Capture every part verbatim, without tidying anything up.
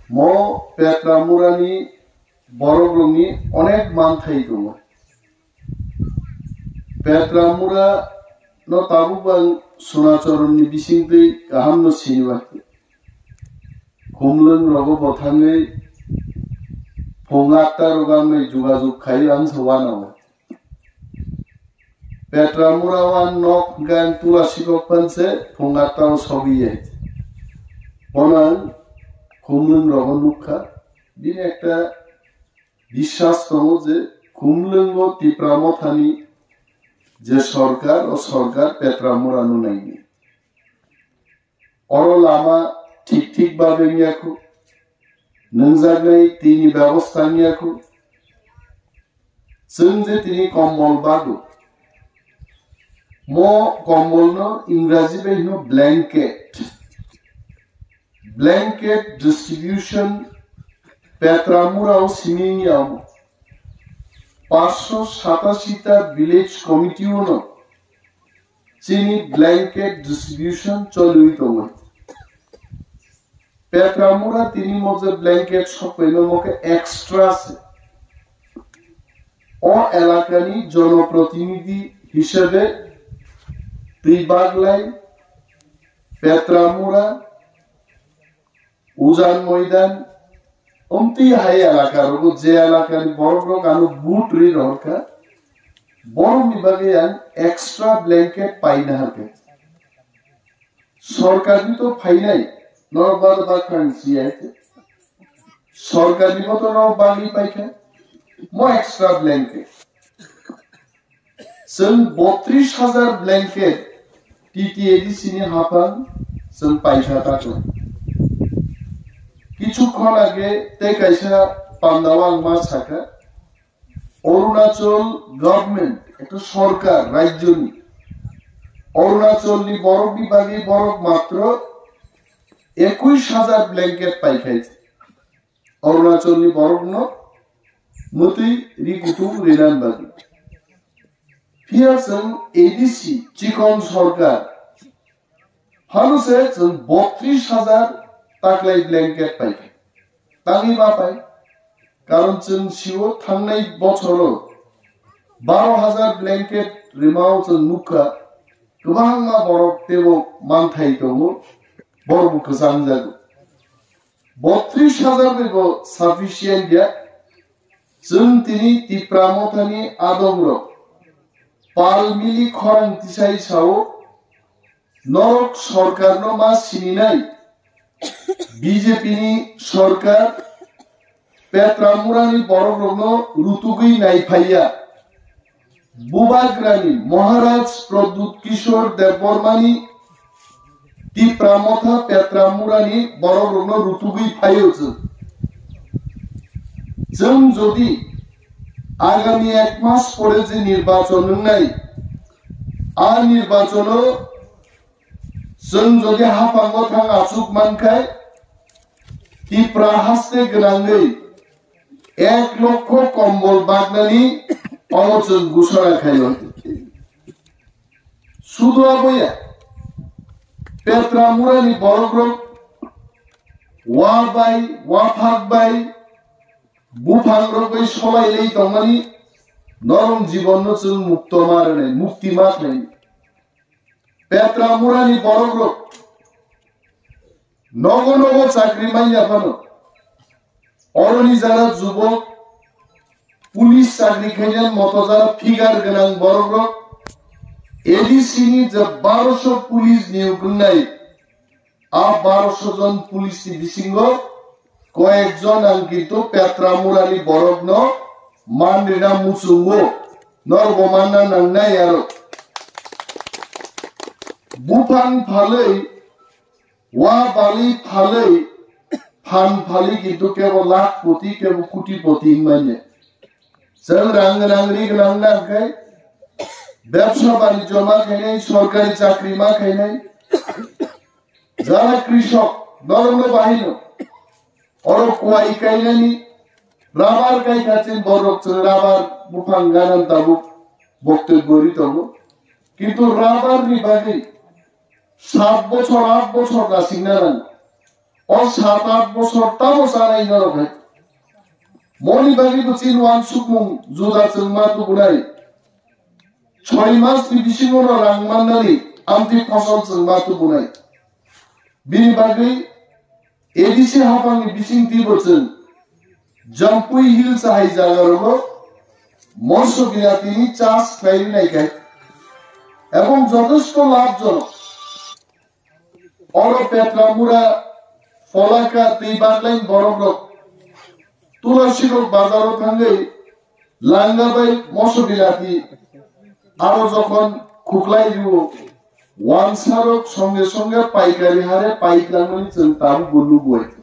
Mo Petramurani borok rokni onek manthai tongo. Petramura no tabuk bang Sunachoronni bisingtwi kaham no sini bakhe. Khumlwng rogo bo thangwi phung atta rogo ang bai jugajug khai ang se wanao. Petramura o ang nok hwnkhe ang tula sikok phan se phung atta o sobi ye. Bono ang Khumlwng rogo nukha. Bini ekta biswas tongo je Khumlwngo Tipra Mothani je sorkar, o sorkar Petramurano naini. Oro lama thik thik babe wngya khu, nungjaknai tini bebosta wngya khu, chwng je tini kombol bago, mo kombolno Ingraji bai hino blanket. Blanket distribution Petramura o simi wngya omo. Paanch sho satasi ta village committee o no chini blanket distribution choliwi tongo. Petramura tini mo je blanket sokpaino mo khe extra se. O elakani jonoprotinidhi hisabe twi baglai Petramura, Ujan Moidan, omtwi hai elaka rogo je elakani borok rok ano vote ri rohorkha, borokni bagwi ang extra blanket paina hake. Sorkarni to phainai, norok bada bakha ang siyai. Sorkarni bo to norok bagwi paikha, mo extra blanket. Chwng botris hajar blanket T T A D C ni haphang chwng paikha takhwlai. Kichukhon age tei kaisa pandao ang ma sakha, Arunachal government, ekta sorkar, rajyoni, Arunachalni borokni bagwi borok matro ekush hajar blanket paikhai. Arunachalni borokno mwtwi ri kutung rinan bagwi. Phiya chwng A D C chikon sorkar, phano se chwng botris hajar taklai blanket paikha. Tangwi ma pai? Karon chwng sio thangnai bochoro baro hajar blanket rimao chwng nukha, kwbangma borok teibo manthai tongo, borokbo kwchangjago. Botris hajar bai bo sufficient ya. Chwng tini Tipra Mothani adongrok pal mili khorang tisai sao, norok sorkarno ma sininai, B J P ni sorkar Petramurani borokrokno rutugwi naiphaiya. Bubagrani Maharaj Pradyut Kishore Debbarmani Tipra Motha Petramurani borokrokno rutugwi phaio chwng. Chwng jodi agami ek mas pore je nirbachon wngnai, a nirbachono chwng jodi haphango thang achuk mankhai, Tipra haste gwnangwi ek lokho kombol bagnani omo chwng gusora khaio. Sudu aboya Petramurani borokrok wa bai, wa phak bai, buphang rok bai solai lei tongmani norong jibon no chwng mukto ma rwnai, mukti ma khlai. Petramurani borokrok nogo nogo chakri manya phano. Oroni jara jubok police chakri khainai moto jara figure gwnang borokrok A D C ni je baroso police niyok wngnai, a baroso jon police ni bisingo koyekjon ang kintu Petramurani borokno man rina muchungo, norbo manna nangnai aro. Buphang phalwi, wa bali phalwi, phan phalwi kintu kebo lakh poti, kebo koti poti wngmanya. Chwng rang gwnang ri gwnang nang khe, bebsa banijyo ma khainai, sorkari chakri ma khainai, jara krishok, norokno bahino, oro kuai kainani, rabar kai kachin borok chwng rabar buphang ganan tabuk boktoi bori tongo. Kintu rabar ni bagwi sat bochor, aat bochor nasingna nango. O sat at bosor tamo chanai norok hai. Moni bagwi bo chini wansukmung juda chwng ma tubunai. Choi mas ni bisingo no rang mannani amtwi phosol chwng ma tubunai. Bini bagwi A D C haphangni bisingtwi bo chwng Jampui Hills hai jagarogo moso bilatini chas khlai rinai khe ebong jotosto labhjonok. Oro Petramura, Pholaka tei Baglai borokrok Tulasirok bazaro thangwi langa bai moso bilati aro jokhon khuklai rio, wansarok songe songe paikari hare paiklangmani chwng tabukbo nugwi.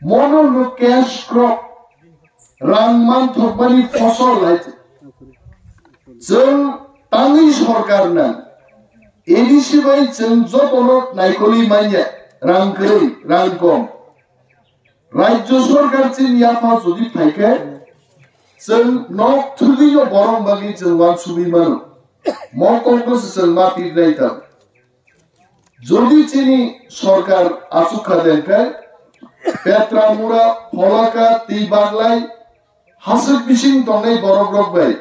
Mono no cash crop, rang manthokmani phosol hai. Chwng tangwi sorkar nang. A D C bai chwng jotono naikolwi manya, rang kwrwi, rang kom. Rajya sorkar chini yapha jodi phaikhe, chwng nok thwgwino borok bagwi chwng wansugwi mano. Mo kokno se chwng ma pirnai tang. Jodi chini sorkar achukha dengkhe, Petramura, Pholaka, tei Baglai, haswk bising tongnai borokrok bai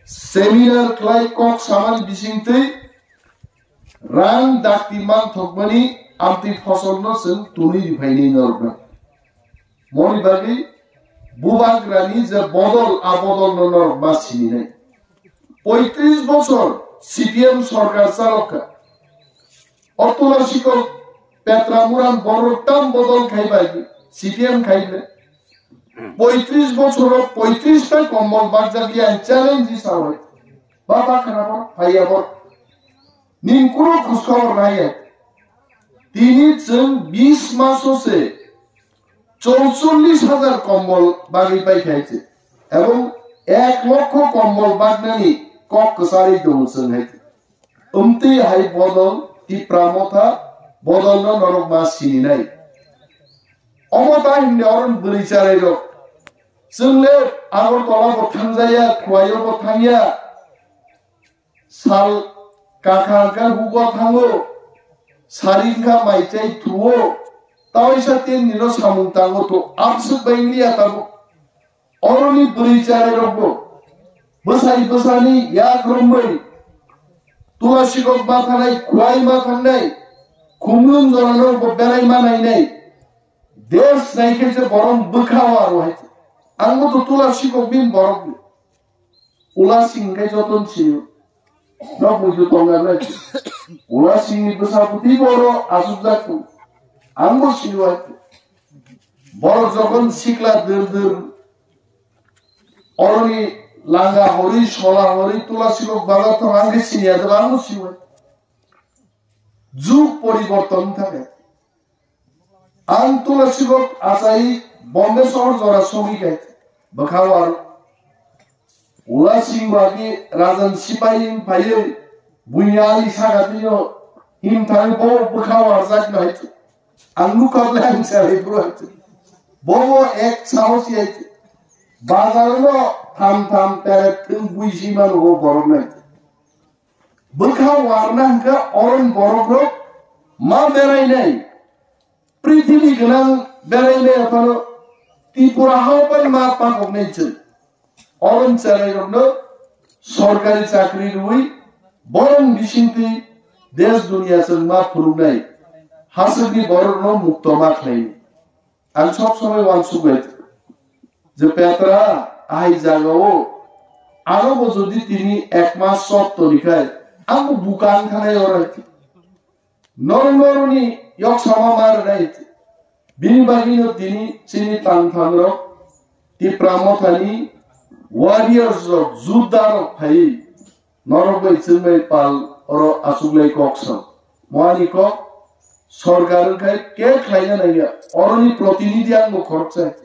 seminar khlai kok samani bisingtwi rang dakti manthokmani amtwi phosolno chwng twnwi riphainai norokno. Moni bagwi bubagrani je bodol, a bodolno norok ma sininai. Poitris bochor C P M sorkar chalokha. O Tulasirok Petramura borok tam bodol khai bai C P M khai le. Poitris bochoro poitris ta kombol bakjak ya challenge sa hoi. Baba khana bor, phaiya bor. Ning kuro khuskor naya. Tini chwng bis maso se chorchollis hajar kombol bagwi pai khai se. Ebong ek lokho kombol bagnani kok kwcharwi tongo chwng hai. Umtwi hai bodol Tipra Motha bodolno norok ma sininai. Omo ta himni oron bwrwi charairok. Chwng le Agartala bo thangjaya, Khwai-o bo thangya. Sal kakha hwnkha hugo thango. Sari hwnkha mai chai thuo. Tawaisa tin nino samung tango to abswk bai wngya tabuk. Oroni bwrwi charairokbo bwsai bwsani yak romwi Tulasirok ma thangnai, Khwai ma thangnai, Khumlung jorano bo berai ma nainai. Desh naikhe je borom bwkha o aro hai. Ang bo to Tulasirok bin borok ni. Ulasing hwnkhe joto ni sini. Nok muitu tongnai. Ulasingni bwsa bwtwi boro asukjak tong. Ang bo sini o hai. Borok jokhon sikla dwr dwr oroni langa hori, sola hori, Tulasirok baga thong ang khe siniya dwba ang bo siwi. Jug poriborton thangkhe ang Tulasirok achai Bombay sohor jora sogwi khe bwkha o aro Ulasing bagi rajan sipai phaiwi buini ali saka tino him thangwi bo bwkha warjak no hai. Ang nukha ble ang sarai bro hai. Bo bo ek sahos hai. Bazar no tham tham peret thung bui si mano bo borok nai. Bwkha warna hwnkha oron borok rok ma berai nai. Prithibi gwnang berai nai phano Tripura hao bai ma pakok nai chwng. Orom cherairokno sorkari chakri rwui borong bisingtwi desh duniya chwngma phunuknai, haswkni borokno mukto ma khlainai. Ang sob somoi uansuk bai je Petra ahai jagao anobo jodi tini ek mas chop tonikhai angbo bukang thanai oro. Norok norokni yok sama ma rwnai. Bini bagwino tini chini tang thangrok Tipra Mothani warriors rok, Juda rok phaiwi norok bai chwng bai pal oro achuklai kok sa. Moani kok sorkar wngkhai ke khlaina nangya. Oroni protinidhi ang bo khoroksa.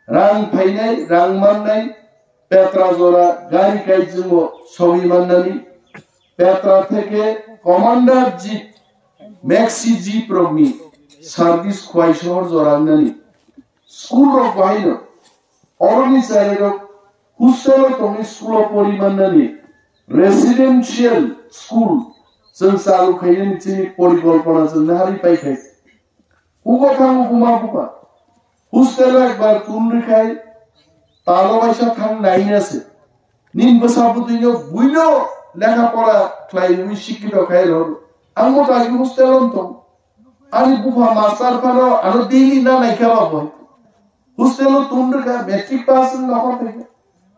Rang phainai, rang mannai, Petra jora gari kaijwngo sogwi mannani, Petra theke commander jeep, maxi jeep rokni service Khwai sohor jora wngnani. School rok bahaino, oroni cherairok hostel o tongwi school o pori mannani, residential school chwng chalu khainani chini porikolpona chwng naharwi paikhai. Ugo thango buma buba. Hostel o ekbar tun rikhai, talo waisa thang naina se. Nin bwsa bwtwino buino lekha pora khlaiwi sikito khai rw. Ang bo tagi hostel o tong. Ani bupha master phano ano daily na naikha ba bo. Hostel o tun rikha, matric pass wng nokhor phaikha.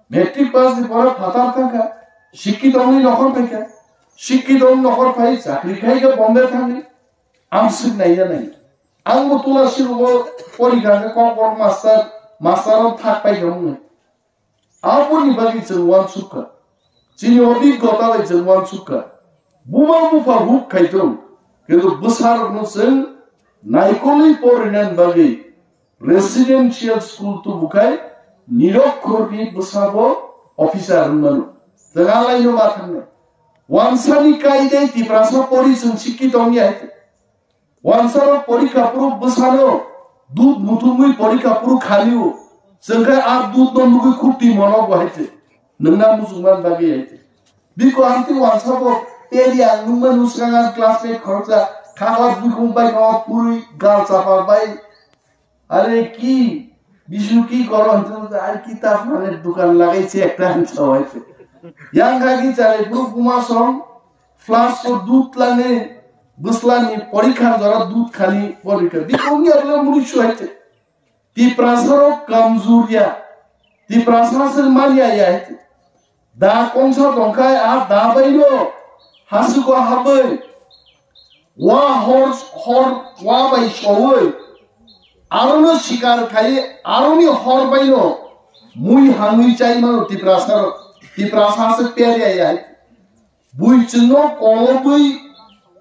Matric pass ni pore phatar thangkha. Sikito wngwi nokhor phaikha. Sikito wng nokhor phai chakri khaikha Bombay thangwi. Ang swk naiya nai. Ang bo tula sirugo porikha khe kok kok master, master o thak paikha wngwi. Aboni bagwi chwng uansukha. Chini obhiggota bai chwng uansukha. Buma bupha huk khai tong. Kintu bwsarokno chwng naikolwi porinani bagwi residential school tubukhai nirokkhorni bwsabo officer wngmano. Chwng alaino ma thangnai. Wansani kaidai Tiprasa pori chwng sikki tongya hai. Wansarok porikha phuru bwsano dud muthungwi porikha phuru khalio. Chwngkhe a dud no nugwi khuk twi mono bo hai se. Nwngna muchungman bagwi hai se. Biko amtwi wansabo teri ang nungma nuskangan classmate khoroksa khakla buikhum bai no purwi gal chapa bai. Are ki bisu ki koro hintu ar kitab mane dukan lagai se ekta hinsa hai se. Yang kha ki chare phuru kuma song flask o dud lani bwslani porikha jora dud khani porikha. Biko ngi arle muri su hai se. Tiprasa rok kamjur ya. Tiprasa se manya ya hai se. Da kongsa tongkhai a da baino hasuko habwi wa hor hor wa bai sowi arono sikar khai aroni hor baino mui hangwi chai mano Tiprasa rok. Tiprasa se peria ya. Bui chwngno kolobwi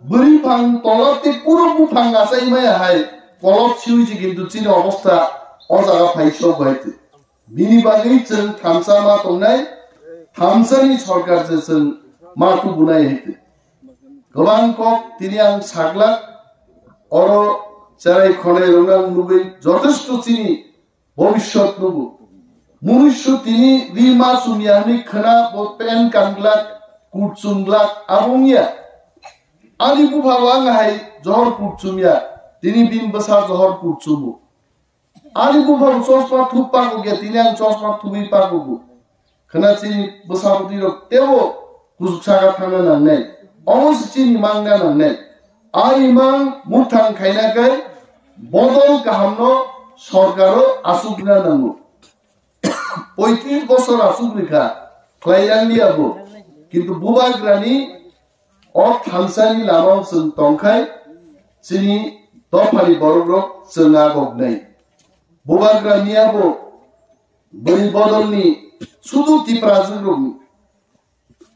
bwrwi phang tola tei kuro buphang achai maya hai kolob siwi se kintu chini obostha o jaga phai sok bai twi. Bini bagwi chwng thansa ma tongnai, thansani sorkar se chwng ma tubunai hai twi. Kwbang kok tini ang saglak, oro cherai khonai rwna nugwi jotesto chini bobiswt nugo. Munusyo tini rima chumya hwnwi khwna bo pen kanglak, kut chumglak abo wngya. Ani bupha bo ang hai johor kut chumya, tini bini bwsa johor kut chumo. Ani bupha bo chosma thup pakokya, tini ang chosma thubwi pakogo. Khwna chini bwsa bwtwi rok teibo kuchuk saka thangna nangnai. Omo se chini mangna nangnai. A imang muthang khaina khe bodol kahamno sorkaro achukna nango. Poitris bosor achuk rikha, khlai yang liya bo. Kintu bubagrani o thansani lama chwng tongkhai chini dophani borok rok chwng agoknai. Bubagrani abo bwrwi bodolni sudu Tiprajwk rokni.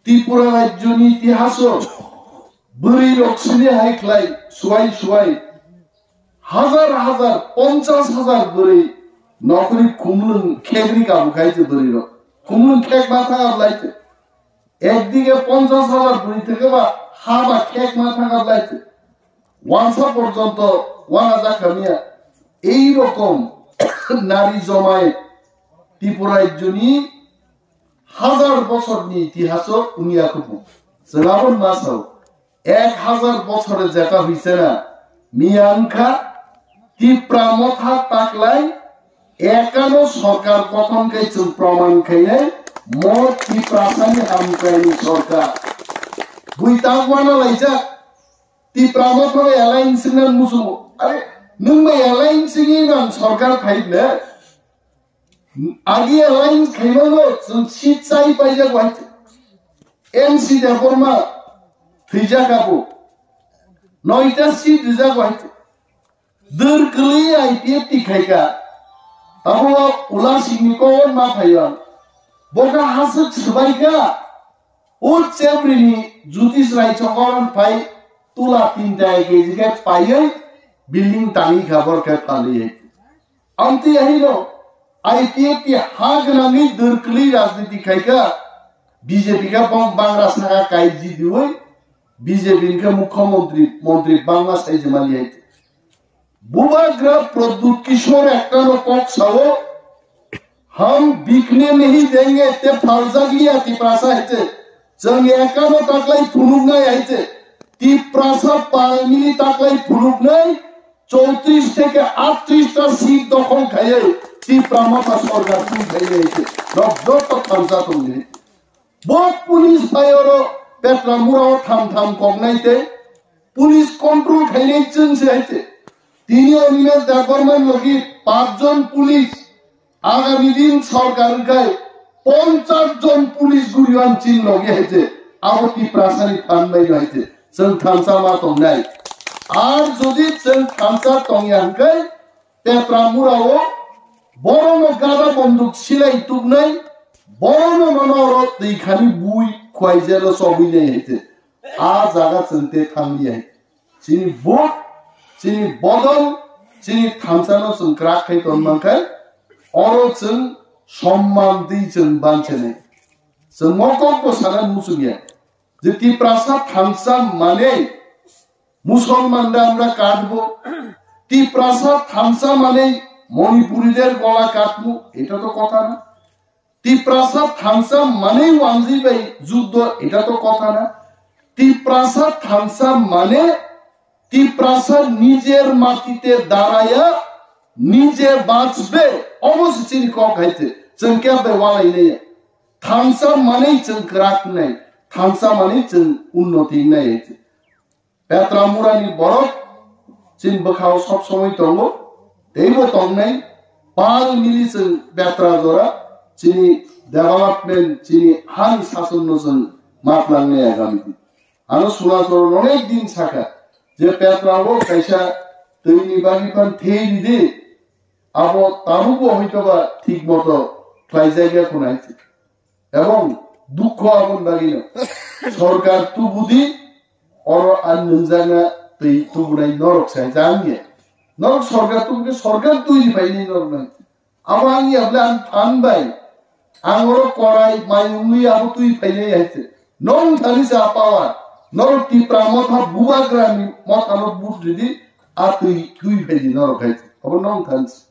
Tripura rajyoni itihaso bwrwi rok sini hai khlai suwai suwai hajar hajar ponchas hajar bwrwi nokri khumlwng khegri kabu khai se bwrwi rok khumlwng khek ma thang ablai se ekdige ponchas hajar bwrwi theke ba ha ba khek ma thang ablai se wansa porjonto wana jakha miya ei rokom nari jomai Tripura rajyoni hajar bosorni itihaso wngya kubu. Chwng aboni masao ek hajar bosor jeta huisena miya wngkha Tipra motha taklai ekano sorkar kothom khe chwng proman khainai mo Tiprasani hamkraini sorkar. Bui tak wana laijak Tipra motha bai alliance wngna muchungo. Are nwng bai alliance wngwi nang sorkar phai le? Agi alliance khaimano chwng seat chai paijak wahai. N C Debbarma thwijak abo. Noita seat rijak wahai. Dwr kwlwi I P F T khaika. Abo Ula Singni kok ma phaiya. Boka haswk swbaika. O chebrini Jyotish Rai Chokor phai tula tinta kg khe paiwi building tangwi kha bor khe phalwi. Amtwi ahino I P F T ha gwnangwi dwr kwlwi rajniti khaika B J P khe bong bangra saka kai jidiwi B J P khe mukhyamantri montri bangma saijimali hai. Bubagra Pradyut Kishore ektano kok sao, "Hum bikne nahi denge," te phaljak liya Tiprasa hai se. Chwng ektano taklai phunuknai hai se. Tiprasa palmili taklai phunuknai, chowtris theke aatris ta seat dokhol khaiwi Tipra Motha sorkar twi khainai hai khe nok joto thansa tongdi. Bo police phai oro Petramura o tham tham koknai tei police control khainai chwng se hai khe. Tini Animesh Debbarma logi pachjon police Agami din sorkar wngkhai ponchas jon police guriwan chin logi hai khe abo Tiprasani phan bai hai khe chwng thansa ma tongnai. Ar jodi chwng thansa tongya hwnkhe Petramura o borono gada bonduk silai tuknai, borono nono oro twi khani bui khwai jelo chobwi nai hai khe. A jaga chwng te thangli hai. Chini vote, chini bodol, chini thansano chwng kwrak khai ton mankhai, oro chwng somman twi chwng banchenai. Chwng mokok bo sana muchungya. Je Tiprasa thansa mane Musolman da amra katbo, Tiprasa thansa mane Manipuri der gola katmo, eta to kotha na. Tiprasa thansa mane wanji bai juddo, eta to kotha na. Tiprasa thansa mane Tiprasa nijer matite daraya, nije bachbe, obo se chini kok hai khe, chwng khe bai walai nai. Thansa mane chwng kwrak nai, thansa mane chwng unnoti nai hai khe. Petramurani borok chini bwkhao sob somoi tongo, teibo tongnai, pal mili chwng betra jora chini development, chini hani sasonno chwng matlangnai agami din. Ano Sunasoro onek din sakha je Petrao kaisa twini bagwi phan thei ridi, abo tabukbo hoitoba thik moto khlaijak ya khuna hai khe. Ebong dukho aboni bagwino sorkar tubudi oro ang nungjakna twi tubunai norok sai jang ya. Norok sorkar tubukhe sorkar twi phainai norok nai. Abo ang ya bole ang phan bai. Ang oro korai mai wngwi abo twi phainai hai se. Nong thani sa power. Norok Tipra Motha bubagrani mothano but ridi a twi twi phaidi norok hai se. Abo nong thani se.